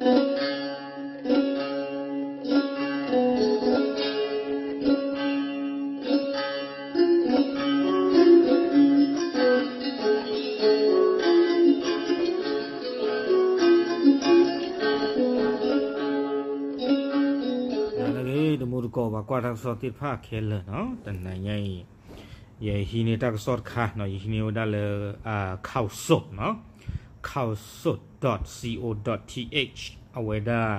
နဂ့ၤ တမူတကိး ပှၤကွၢ်တၢ်ကစီၣ်သ့ၣ်တဖၣ်ခဲလၢာ်နီၤ, တနံၤညါအံၤ ယဟံးန့ၢ်တၢ်ကစီၣ်တခါနီၤ, ယဟံးန့ၢ်ဝဲဒၣ်လၢ Khaosod နီၤ, Khaosod dot co dot th အဝဲဒၣ်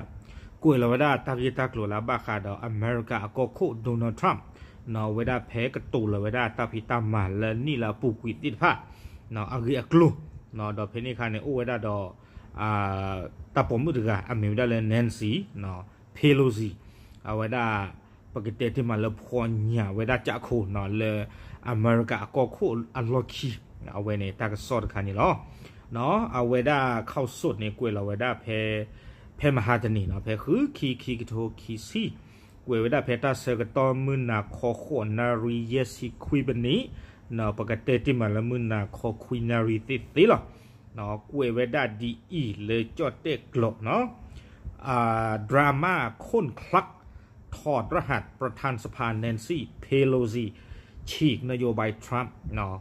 ကွဲးလီၤဝဲဒၣ်တၢ်ဂ့ၢ်တၢ်ကျိၤလၢအဘၣ်ဃးဒီးအမဲရကၤအကီၢ်ခိၣ် Donald Trump နီၤ, အဝဲဒၣ်ဖဲကတိၤလီၤဝဲဒၣ်တၢ်ဖံးတၢ်မၤလၢနံၣ်လၢအပူၤကွံာ်သ့ၣ်တဖၣ် နီၤ အဂ့ၢ်အကျိၤနီၤ, ဒီးဖဲန့ၣ်အခါန့ၣ် အိၣ်ဝဲဒၣ်ဒီး တၢ်ပိာ်မုၣ်တဂၤ အမ့ၢ်ဝဲဒၣ်လၢ Nancy Pelosi အဝဲဒၣ် ပကတဲတ့ၢ်မးလၢဖှီၣ်ညၣ်ဝဲဒၣ်ကၠးခိၣ်နီၤ လၢအမဲရကၤအကီၢ်ခိၣ်အလီၢ်ခံ, အဝဲန့ၣ်တၢ်ကစီၣ်တခါန့ၣ်လီၤ. အဝဲဒၣ် Khaosod န့ၣ် ကွဲးလီၤဝဲဒၣ်ဖဲ ဖဲမဟါတနံၤနီၤ ဖဲဃုခံ ခံကထိခံဆံ ကွဲးဝဲဒၣ်ဖဲတၢ်ဆၢကတီၢ်မုၢ်နၤခီဃိးနၣ်ရံၣ်ယဲၢ်ဆံခွံပနံး, ပကတဲတ့ၢ်မးလၢမုၢ်နၤခီခွံနၣ်ရံၣ်သ့ၣ်သ့လီၤ. ကွဲးဝဲဒၣ်ဒ်အံၤလၢကၠီၣ်တဲၣ်ကျိာ်နီၤ, drama ခိၣ်ချၢၣ် ถอดรหัสประธานสภา Nancy Pelosi ฉีกนโยบาย Trump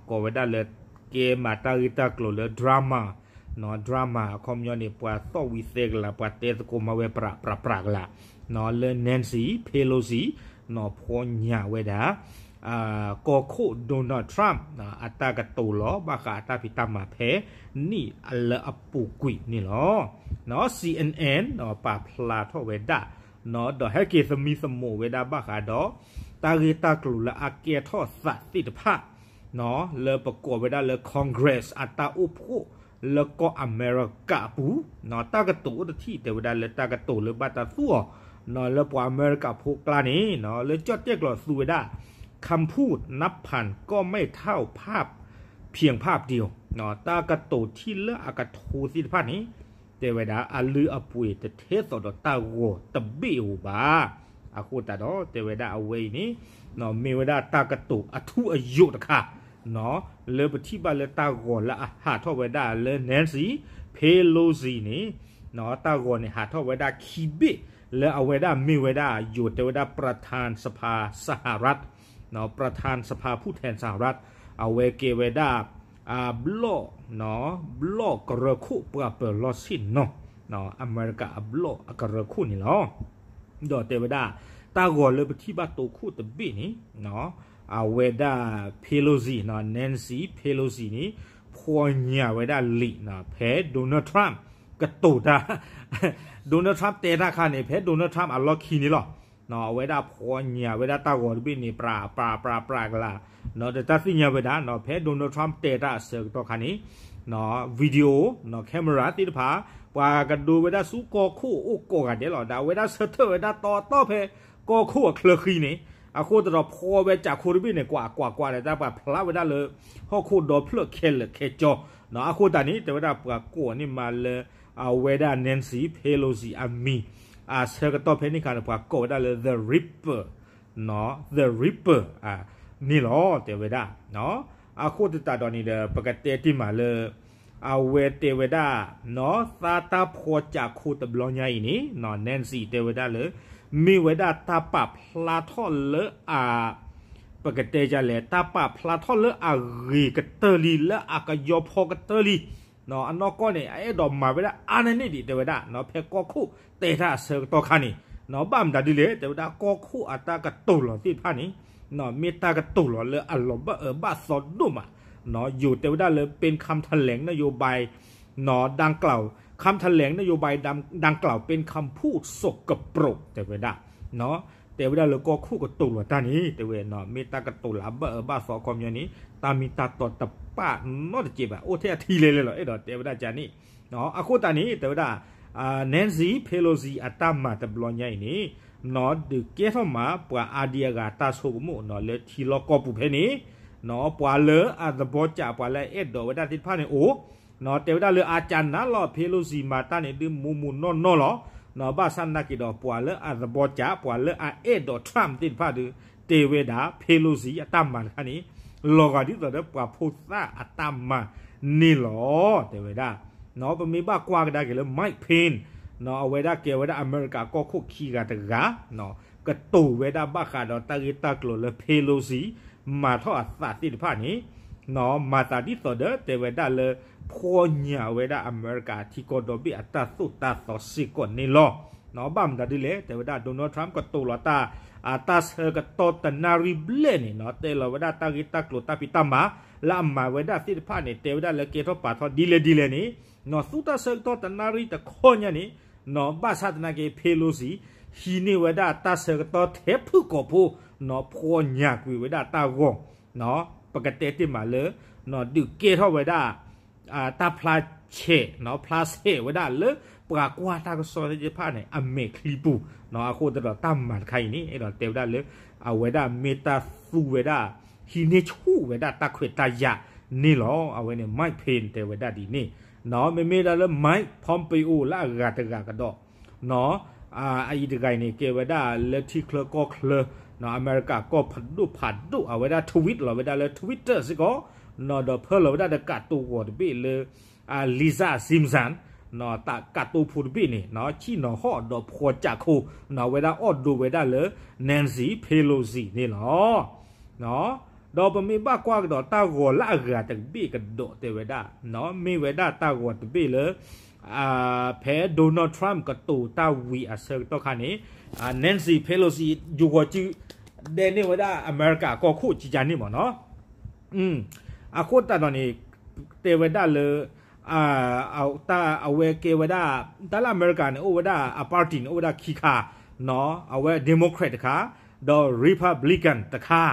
ကိးဝဲဒၣ်လၢ ကဲမၤတၢ်ဂ့ၢ်တၢ်ကျိၤလၢ drama နီၤ, drama အခီပညီန့ၣ် ပှၤသီၣ်ဝံၤသဲကလး ပှၤတဲသကိးမၤဝဲပြးပြးပြးကလးနီၤ, လၢ Nancy Pelosi နီၤ ဖှီၣ်ညၣ်ဝဲဒၣ် ကီၢ်ခိၣ် Donald Trump နီၤ အတၢ်ကတိၤလီၤ ဘၣ်ဃးအတၢ်ဖံးတၢ်မၤဖဲနံၣ်လၢအပူၤကွံာ်န့ၣ်လီၤ. နီၤ C N N နီၤ ပာ်ဖျါထီၣ်ဝဲဒၣ် နီၤ ဒီးဟဲက့ၤသမံသမိးဝဲဒၣ်ဘၣ်ဃးဒီး တၢ်ဂ့ၢ်တၢ်ကျိၤလၢအကဲထီၣ်သးသ့ၣ်တဖၣ် နီၤ လၢပကိးဝဲဒၣ်လၢ Congress အတၢ်အိၣ်ဖှိၣ်လၢကီၢ်အမဲရကၤအပူၤ နီၤ တၢ်ကတိၤအိၣ်တထံၣ်တဲဝဲဒၣ်လၢတၢ်ကတိၤလၢဘၣ်တၢ်သူအီၤ နီၤ လၢပှၤအမဲရကၤဖိကျါန့ၣ် နီၤ လၢကၠီၣ်တဲၣ်ကျိာ်သူဝဲဒၣ် คำพูดนับพันก็ไม่เท่าภาพเพียงภาพเดียว နီၤ တၢ်ကတိၤထံၣ်လၢအကထိသ့ၣ်တဖၣ်န့ၣ် တဲဝဲဒၣ် အလုၢ်အပှ့ၤတထဲသိးဒီးတၢ်ဂီၤတဘ့ၣ်ဧိၤဘၣ်. အဃိသတးဒီး တဲဝဲဒၣ်အဝဲအံၤန့ၣ် နီၤ မ့ၢ်ဝဲဒၣ်တၢ်ကတိၤအထူအယိာ်တခါ နီၤ လၢပထံၣ်ဘၣ်လၢတၢ်ဂီၤလၢအဟးထီၣ်ဝဲဒၣ်လၢ Nancy Pelosi န့ၣ် နီၤ တၢ်ဂီၤန့ၣ်ဟးထီၣ်ဝဲဒၣ်ခံဘ့ၣ် လၢအဝဲဒၣ်မ့ၢ်ဝဲဒၣ် ယိၤတဲဝဲဒၣ် ประธานสภาสหรัฐ နီၤ ประธานสภาผู้แทนสหรัฐ အဝဲကဲဝဲဒၣ် အဘျီၣ် နီၤ ဘျီၣ်ကရၢခိၣ်ပှၤပၢၤလီၢ်ဆ့ၣ်နီၤ နီၤ အမဲရကၤအဘျီၣ်အကရၢခိၣ်န့ၣ်လီၤ. ဒီးတဲဝဲဒၣ် တၢ်ဂီၤလၢပထံၣ်ဘၣ်တိခိၣ်တဘ့ၣ်န့ၣ် နီၤ အဝဲဒၣ် Pelosi နီၤ Nancy Pelosi န့ၣ် ဖှီၣ်ညၣ်ဝဲဒၣ်လံာ် နီၤ ဖဲ Donald Trump ကတိၤတၢ် Donald Trump တဲတၢ်အခါန့ၣ် ဖဲ Donald Trump အလီၢ်ခံန့ၣ်လီၤ. နီၤ အဝဲဒၣ်ဖှီၣ်ညၣ်ဝဲဒၣ်တၢ်ဂီၤတဘ့ၣ်န့ၣ် ပြးပြးပြးပြးကလး နီၤ ဒီးတၢ်သ့ၣ်ညါဝဲဒၣ် နီၤ ဖဲ Donald Trump တဲတၢ်အဆၢကတီၢ်ခါန့ၣ် နီၤ video နီၤ camera သ့ၣ်တဖၣ် ပှၤကဒိဝဲဒၣ်ဆူကီၢ်ခိၣ်အအိၣ်ကိးဂၤဒဲးလီၤ. ဒီးအဝဲဒၣ်ဆၢထၢၣ်ဝဲဒၣ်တီတီဖဲ ကီၢ်ခိၣ်အချၢဃံန့ၣ် အဃိသတးဒီးဖှီၣ်ဝဲကၠးခိၣ်တဘ့ၣ်န့ၣ် ကွၢ်ကွၢ်ကွၢ်ဒီးတၢ်ပှၤဖျါဝဲဒၣ်လၢ ဟီၣ်ခိၣ်ဒီဖျၢၣ်ခဲလၢာ်ခဲဆ့ နီၤ အဃိသတးန့ၣ် တဲဝဲဒၣ်ပှၤကိးန့ၢ်မးလၢ အဝဲဒၣ် Nancy Pelosi အမံၤ အဆၢကတီၢ်ဖဲန့ၣ်အခါန့ၣ် ပှၤကိးဝဲဒၣ်လၢ the Ripper နီၤ the Ripper န့ၣ်လီၤ တဲဝဲဒၣ် အဃိသတးဒီးန့ၣ်ဒီး ပကတဲတ့ၢ်မးလၢ အဝဲတဲဝဲဒၣ် နီၤ သးတၢ်ဖှီၣ်ကၠးခိၣ်တဘျီညါအံၤန့ၣ် နီၤ Nancy တဲဝဲဒၣ်လၢ မ့ၢ်ဝဲဒၣ်တၢ်ပာ်ဖျါထီၣ်လၢအ ပကတဲဒ်လဲၣ် တၢ်ပာ်ဖျါထီၣ်လၢအဂ့ၤကတၢၢ်လံ လၢအကယီဖီကတၢၢ်လံ နီၤ အနီၢ်ကီၢ်န့ၣ် အအဲၣ်ဒိးမၤဝဲဒၣ်အါန့ၢ်န့ၣ်ဒံး တဲဝဲဒၣ် နီၤ ဖဲကီၢ်ခိၣ်တဲတၢ်အဆၢကတီၢ်ခါန့ၣ် နီၤ ဘၣ်မတၤဒ်လဲၣ် တဲဝဲဒၣ်ကီၢ်ခိၣ်အတၢ်ကတိၤလီၤသ့ၣ်တဖၣ်န့ၣ် နီၤ မ့ၢ်တၢ်ကတိၤလီၤလၢအလီၤဘၣ်အၢဘၣ်သီဒိၣ်မး နီၤ ယိၤတဲဝဲဒၣ်လၢ เป็นคำแถลงนโยบาย နီၤ ดังกล่าว คำแถลงนโยบายดังกล่าวเป็นคำพูดสกปรก တဲဝဲဒၣ် နီၤ တဲဝဲဒၣ်လၢကီၢ်ခိၣ်ကတိၤလီၤတၢ်န့ၣ် တဲဝဲ နီၤ မ့ၢ်တၢ်ကတိၤလၢအဘၣ်အၢဘၣ်သီအခီပညီန့ၣ် တၢ်မ့ၢ်တၢ်တီတပာ်နီတစဲးဘၣ် အိၣ်ထဲအထံလဲၣ်လဲၣ်လီၤ အဲၣ်ဒိးတဲဝဲဒၣ်ကန့ၣ် အဃိသတးန့ၣ် တဲဝဲဒၣ် Nancy Pelosi အတၢ်မၤတဘျီညါအံၤန့ၣ် နီၤ ဒုးကဲထီၣ်မး ပှၤအါဒံအါဂၤတၢ်ဆိကမိၣ် နီၤ လၢထံလီၢ်ကီၢ်ပူၤဖဲန့ၣ် နီၤ ပှၤလၢအသဘီကး ပှၤလၢအအဲၣ်ဒိးဝဲဒၣ်သ့ၣ်တဖၣ်န့ၣ်အိၣ် နီၤ တဲဝဲဒၣ်လၢအကနၣ်လီၤ Pelosi မၤတၢ်န့ၣ် ဒုးမူမူနီၢ်နီၢ်လီၤ နီၤ ဘၣ်ဆၣ်နာ်က့ၤဒီး ပှၤလၢအသဘီကး ပှၤလၢအအဲၣ်ဒိး Trump သ့ၣ်တဖၣ်ဒီး တဲဝဲဒၣ် Pelosi အတၢ်မၤတခါန့ၣ် လီၤဂာ်ဒ်သိးဒီးပှၤဖိသၣ်အတၢ်မၤန့ၣ်လီၤ တဲဝဲဒၣ် နီၤ ပမ့ၢ်ဘၣ်ကွၢ်ကဒါက့ၤလၢ Mike Pence အဝဲဒၣ်ကဲဝဲဒၣ်အမဲရကၤကီၢ်ခိၣ်ခံဂၤတဂၤ ကတိၤဝဲဒၣ်ဘၣ်ဃးဒီးတၢ်ဂ့ၢ်တၢ်ကျိၤလၢ Pelosi မၤထီၣ်အသးသ့ၣ်တဖၣ်န့ၣ် မၤသးဒ်သိးဒီး တဲဝဲဒၣ်လၢ ဖှီၣ်ညၣ်ဝဲဒၣ်အမဲရကၤထံကီၢ်ဒီဘ့ၣ်အတၢ်သိၣ်တၢ်သီစ့ၢ်ကီးန့ၣ်လီၤ. ဘၣ်မတၤဒ်လဲၣ် တဲဝဲဒၣ် Donald Trump ကတိၤလီၤတၢ် အတၢ်ဆၢကတီၢ်တနၣ်ရံၣ်ဘျဲၣ်န့ၣ် တဲလီၤဝဲဒၣ်တၢ်ဂ့ၢ်တၢ်ကျိၤတၢ်ဖံးတၢ်မၤ လၢအမၤဝဲဒၣ်သ့ၣ်တဖၣ်န့ၣ် တဲဝဲဒၣ်လၢကဲထီၣ်ပာ်ထီၣ်ဒ်လဲၣ်ဒ်လဲၣ်န့ၣ် သူတၢ်ဆၢကတီၢ်တနၣ်ရံၣ်တခီညါန့ၣ် ဘၣ်ဆၣ်သနာ်က့ Pelosi ဟံးန့ၢ်ဝဲဒၣ်တၢ်ဆၢကတီၢ်ထဲဖုၣ်ကိာ်ဖိ ဖှီၣ်ညၣ်ကွံာ်ဝဲဒၣ်တၢ်ဂီၤ ပကတဲတ့ၢ်မးလၢ ဒုးကဲထီၣ်ဝဲဒၣ် တၢ်ဖျါဆဲး ဖျါဆဲးဝဲဒၣ်လၢ ပှၤကွၢ်တၢ်ကစီၣ်သ့ၣ်တဖၣ်န့ၣ် အမဲာ်ချံပူၤ အဃိသတးဒီးတၢ်မၤတခါအံၤန့ၣ် အဲၣ်ဒိးတဲဝဲဒၣ်လၢ အဝဲဒၣ်မ့ၢ်တၢ်သူဝဲဒၣ် ဟံးန့ၢ်ဆူၣ်ဝဲဒၣ်တၢ်ခွဲးတၢ်ယာ်န့ၣ်လီၤ. အဝဲန့ၣ် Mike Pence တဲဝဲဒၣ်ဒ်န့ၣ် မ့မ့ၢ်ဒၣ်လၢ Mike Pompeo လၢအဂၤတဂၤကဒီး အအံၤတဂၤအံၤန့ၣ် ကဲဝဲဒၣ်လၢထံချၢကီၢ်ချၢ အမဲရကၤကီၢ်ဖးဒိၣ်ဖးဒိၣ် အဝဲဒၣ် tweet လီၤဝဲဒၣ်လၢ Twitter စ့ၢ်ကီး ဒီးဖၢလီၤဝဲဒၣ်ဒီးကးတိၤဂီၤတဘ့ၣ်လၢ Lisa Simpson တၢ်ကးတိၤဖိတဘ့ၣ်န့ၣ် ဆံၣ်နီၤဟီၣ်ဒီးဖှီၣ်ကၠးခိၣ် အဝဲဒၣ်အီၣ်ဒိးဝဲဒၣ်လၢ Nancy Pelosi န့ၣ်လီၤ. ဒီးပမ့ၢ်ဘၣ်ကွၢ်ကဒီးတၢ်ဂီၤလၢအဂၤတဘ့ၣ်ကဒီးတဲဝဲဒၣ် မ့ၢ်ဝဲဒၣ်တၢ်ဂီၤတဘ့ၣ်လၢ ဖဲ Donald Trump ကတိၤတၢ်ဝံၤအဆၢကတီၢ်ခါန့ၣ် Nancy Pelosi ယိၤဂီၤစု ဒဲန့ၢ်ဝဲဒၣ်အမဲရကၤကီၢ်ခိၣ်ကကန့ၣ်မ့ၢ်နီၤ အဃိသတးဒီးန့ၣ် တဲဝဲဒၣ်လၢ အဝဲကဲဝဲဒၣ် တၢ်လၢအမဲရကၤန့ၣ် အိၣ်ဝဲဒၣ်အ party န့ၣ် အိၣ်ဝဲဒၣ်ခံခါ အဝဲ Democrat တခါ ဒီး Republican တခါ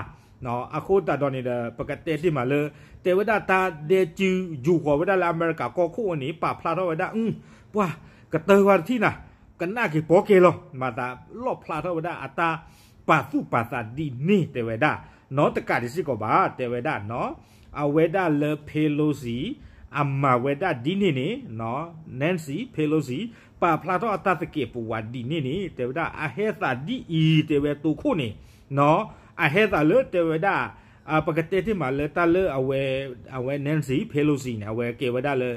အဃိသတးဒီးန့ၣ်ဒီး ပကတဲတ့ၢ်မးလၢ တဲဝဲဒၣ်တၢ်ဒဲစုယိၤဃီၤဝဲဒၣ်လၢအမဲရကၤကီၢ်ခိၣ်န့ၣ် ပာ်ဖျါထီၣ်ဝဲဒၣ် ပှၤကတၢၢ်ဝဲတထံၣ်နၤ ကနၣ်က့ၤပီကဲလီၤ မၤသးလီၣ်ဖျါထီၣ်ဝဲဒၣ်အတၢ်ပာ်သူၣ်ပာ်သးဒ်န့ၣ်တဲဝဲဒၣ် နီတကးဒံးစ့ၢ်ကီးဘၣ် တဲဝဲဒၣ် အဝဲဒၣ်လၢ Pelosi အမၤဝဲဒၣ်ဒ်န့ၣ်န့ၣ် Nancy Pelosi ပာ်ဖျါထီၣ်အတၢ်သကဲးပဝးဒ်န့ၣ်န့ၣ် တဲဝဲဒၣ်အဟဲသးဒ်အံၤ တဲဝဲတိခိၣ်န့ၣ် အဟဲသးလၢတဲဝဲဒၣ် ပကတဲတ့ၢ်မးလၢတၢ်လၢအဝဲ အဝဲ Nancy Pelosi န့ၣ် အဝဲကဲဝဲဒၣ်လၢ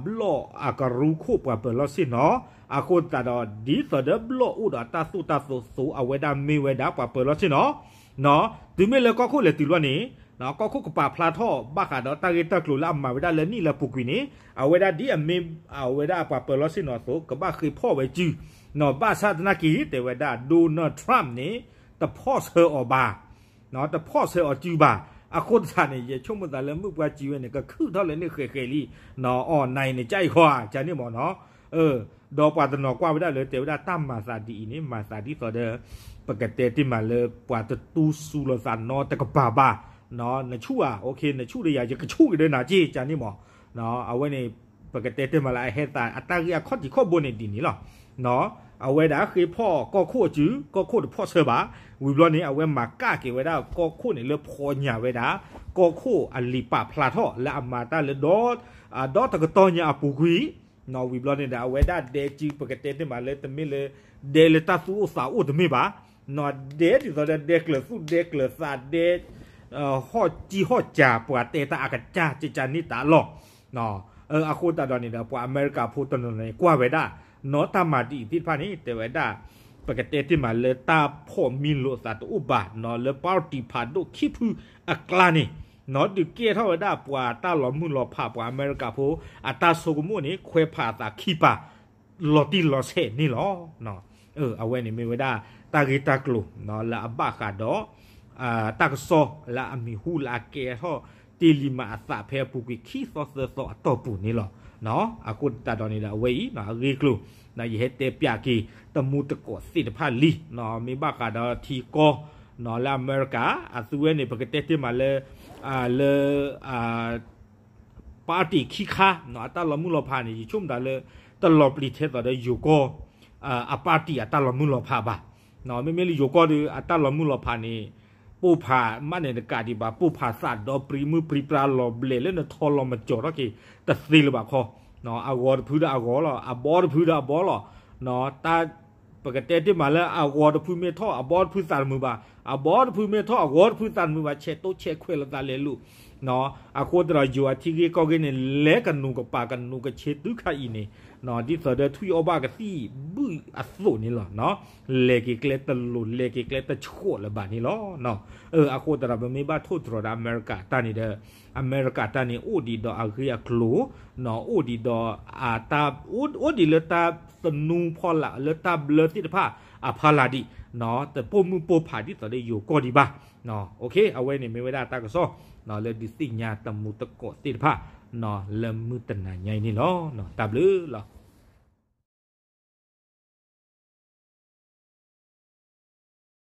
ဘျီၣ်အကရူခိၣ်ပှၤပၢၤလီၢ်ဆ့ၣ်နီၤ အဃိသတးဒီး ဒ်သိးဒီးဘျီၣ်အိၣ်ဒီးတၢ်သိၣ်တၢ်သီအဝဲဒၣ်မ့ၢ်ဝဲဒၣ်ပှၤပၢၤလီၢ်ဆ့ၣ်နီၤ တုၤမ့ၢ်လၢကီၢ်ခိၣ်လဲၤတုၤလီၤန့ၣ် ကီၢ်ခိၣ်ကပာ်ဖျါထီၣ်ဘၣ်ဃးဒီးတၢ်ဂ့ၢ်တၢ်ကျိၤလၢအမၤဝဲဒၣ်လၢနံၣ်လၢပူၤကွံာ်န့ၣ် အဝဲဒၣ်ဒ်အမ့ၢ်အဝဲဒၣ်ပှၤပၢၤလီၢ်ဆ့ၣ်နီၤအသိး ကဘၣ်ဃ့ဖီၣ်ဝဲစု ဘၣ်ဆၣ်သနာ်က့ တဲဝဲဒၣ် Donald Trump န့ၣ် တဖီၣ်ဆၢအီၤဘၣ် တဖီၣ်ဆၢအီၤစုဘၣ် အဃိသတးန့ၣ် ယဆိကမိၣ်သးလၢမုၢ်ပှၢ်စုဝဲန့ၣ် ကခုၣ်ထီၣ်လၢန့ၣ်ဃဲးဃဲးလံ အီၣ်နၤအံၤန့ၣ် ကၢ်အံၤဃီဧါ ကန့ၣ်မ့ၢ်နီၤ ဒီးပှၤတနီၤကွၢ်ဝဲဒၣ်လၢတဲဝဲဒၣ်တၢ်မၤသးဒ်အံၤန့ၣ် မၤသးဒ်သိးဒီး ပကတဲတ့ၢ်မးလၢပှၤတတူၢ်စူၤလိာ်သးနီတကပၤဘၣ် နဆူၣ်ဧါ နဆူၣ်ဒီးယၤ ယကဆူၣ်က့ၤဒီးနၤက့ ကန့ၣ်မ့ၢ် အဝဲန့ၣ် ပကတဲတ့ၢ်မးလၢအဟဲသးအတၢ်ဂ့ၢ်အခီၣ်ထံးခီၣ်ဘိန့ၣ်ဒ်န့ၣ်လီၤ အဝဲဒၣ်ဃ့ဖီၣ်ကီၢ်ခိၣ်အစု ကီၢ်ခိၣ်တဖီၣ်ဆၢဘၣ် ဝံၤဘျီန့ၣ် အဝဲမၤကၣ်က့ၤဝဲဒၣ်ကီၢ်ခိၣ်န့ၣ်လၢဖှီၣ်ညၣ်ဝဲဒၣ် ကီၢ်ခိၣ်အလံာ်ပာ်ဖျါထီၣ်လၢအမၤတၢ်လၢ ဒီတကတီၢ်ညါအပူၤကွံာ် ဝံၤဘျီန့ၣ်ဒီး အဝဲဒၣ်ဒဲစု ပကတဲတ့ၢ်မးလၢတမ့ၢ်လၢ ဒဲလၢတၢ်သူၣ်အိၣ်သးအိၣ်တမ့ၢ်ဘၣ် ဒဲဒ်သိးဒီးဒဲကျၢၤသူၣ်ဒဲကျၢၤသးဒဲ ဟီၣ်ကံၢ်ဟီၣ်ကၢၤပှၤတဲတၢ်အကစၢ်ကကန့ၣ်တၢ်လီၢ် အဃိသတးဒီးန့ၣ်ဒီး ပှၤအမဲရကၤဖိတနီၤန့ၣ် ကွၢ်ဝဲဒၣ် နီတၢ်မၤဒ်အံၤသ့ၣ်တဖၣ်န့ၣ် တဲဝဲဒၣ် ပကတဲတ့ၢ်မးလၢတၢ်ဖီၣ်မံလိာ်သးတအိၣ်ဘၣ် လၢ party ဖးဒိၣ်ခံဖုအကျါန့ၣ် ဒုးကဲထီၣ်ဝဲဒၣ်ပှၤတၢ်လီၤမုၢ်လီၤဖး ပှၤအမဲရကၤဖိ အတၢ်ဆိကမိၣ်န့ၣ် ခွဲးဖးသးခံပၤ လီၤတံၢ်လီၤဆဲးန့ၣ်လီၤ. အဝဲန့ၣ်မ့ၢ်ဝဲဒၣ် တၢ်ဂ့ၢ်တၢ်ကျိၤ လၢအဘၣ်ဃးဒီး တၢ်ကစီၣ်လၢအမံၤဟူလၢအကဲထီၣ် တ့ၢ်လံမးအသးဖဲအပူၤကွံာ်ခံသီသၢသီအတီၢ်ပူၤန့ၣ်လီၤ. အဃိသတးဒီးန့ၣ်ဒီး အဝဲအံၤ အဂ့ၢ်ကျိၤ ယဟဲတဲပၠးက့ၤ တမူတကိးသ့ၣ်တဖၣ်လံ မ့ၢ်ဘၣ်ဃးဒီးထံကီၢ် လၢအမဲရကၤ အသုဝဲန့ၣ် ပကတဲတ့ၢ်မးလၢ လၢ party ခံခါ အတၢ်လီၤမုၢ်လီၤဖးန့ၣ် ယဆိကမိၣ်သးလၢ တလီၤပျံၤထဲသိးဒီးယိၤကီၢ် အ party အတၢ်လီၤမုၢ်လီၤဖးဘၣ်. မ့မ့ၢ်လၢယိၤကီၢ်ဒီး အတၢ်လီၤမုၢ်လီၤဖးန့ၣ် ပိၢ်ဖးမးန့ၣ်တကးဒံးဘၣ် ပိၢ်ဖးသးဒီးပြံးမုၢ်ပြံးပြါလီၤဘျဲးလၢနထီလီၤမကၠီၤထီၣ်က့ၤ တသ့လၢၤဘၣ်ခီ အဂီၤတဖုဒီးအဂီၤလီၤ အဘီတဖုဒီးအဘီလီၤ တၢ် ပကတဲတ့ၢ်မးလၢအဂီၤတဖုမ့ၢ်ထီၣ် အဘီတဖုသးတမုာ်ဘၣ် အဘီတဖုမ့ၢ်ထီၣ် အဂီၤတဖုသးတမုာ်ဘၣ် ဆဲးတိဆဲးခွဲးလိာ်သးလဲၤလိာ် အဃိသတးဒီးယိၤအထံဂ့ၢ်ကီၢ်ဂ့ၢ်န့ၣ် လဲၤကနူၤကပၤကနူၤကဆ့တုၤခါအံၤန့ၣ် ဒ်သိးဒီးထွံၣ်အီၣ်ဘၣ်ကသံၣ်ဘုၣ်အသိးန့ၣ်လီၤ. လဲၤက့ၤကျဲတလိၤ လဲၤက့ၤကျဲတဆှီလၢၤဘၣ်န့ၣ်လီၤ. အဃိသတးဒီး ပမ့ၢ်ဘၣ်ထိၣ်သတြီၤဒီးအမဲရကၤတၢ်န့ၣ်ဒီး အမဲရကၤတၢ်န့ၣ် အိၣ်ဒံးဒီးအဂ့ၢ်အကျိၤ, အိၣ်ဒံးဒီး အိၣ်ဒံးလၢတၢ်သနူဖီလာ် လၢတၢ်ဘျၢသ့ၣ်တဖၣ်အဖီလာ်ဒံး, တပိာ်မုၣ်ပိာ်ဖးဒ်သိးဒီးယိၤကီၢ်ဒံးဘၣ်. အဝဲန့ၣ်မ့ၢ်ဝဲဒၣ်တၢ်ကစီၣ် လၢဒုးသ့ၣ်ညါတမူသကိးသ့ၣ်တဖၣ် လၢမုၢ်တနၤညါအံၤန့ၣ်လီၤ. တၢ်ဘျုးလီၤ.